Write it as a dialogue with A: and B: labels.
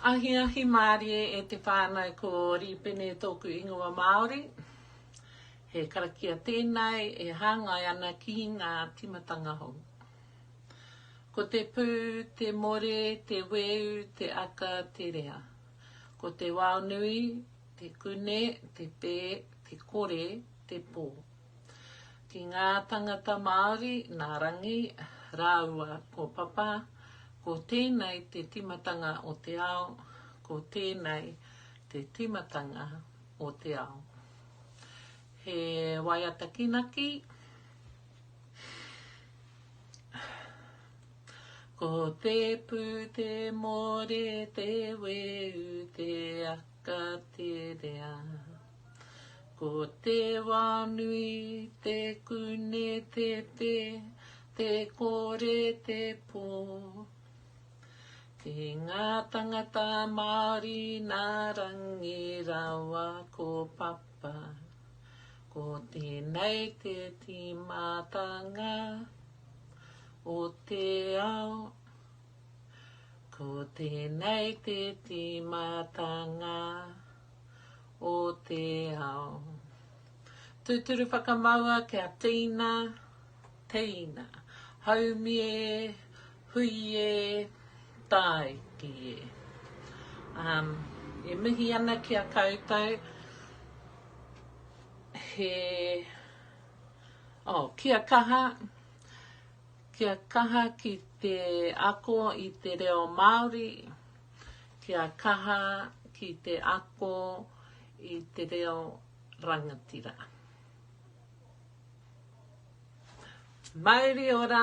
A: Ahiahi mārie e te whānau ko Rīpene tōku ingoa Māori. He karakia tēnei e hāngai ana ki ngā tīmatanga hou. Ko te pū, te more, te weu, te aka, te rea. Ko te wao nui, te kune, te pē, te kore, te pō. Ki ngā tangata Māori nā Rangi rāua ko Papa, ko tēnei te timatanga o te ao, ko tēnei te timatanga o te ao. He waiata kinaki. Ko te pū, te more, te weu, te aka, te rea. Ko te wā nui, te kune, te te, te kore, te pō. Ki ngā tangata Māori nā Rangi rawa ko Papa. Ko tēnei te tīmatanga o te ao. Ko tēnei te tīmatanga o te ao. Tūturu whakamaua kia tīna, tīna. Haumi e, hui e, tāiki e. Um, e mihi ana ki a koutou, he, oh, kia kaha, kia kaha ki te ako i te reo Māori, Kia kaha ki te ako i te reo rangatira. Mauri ora!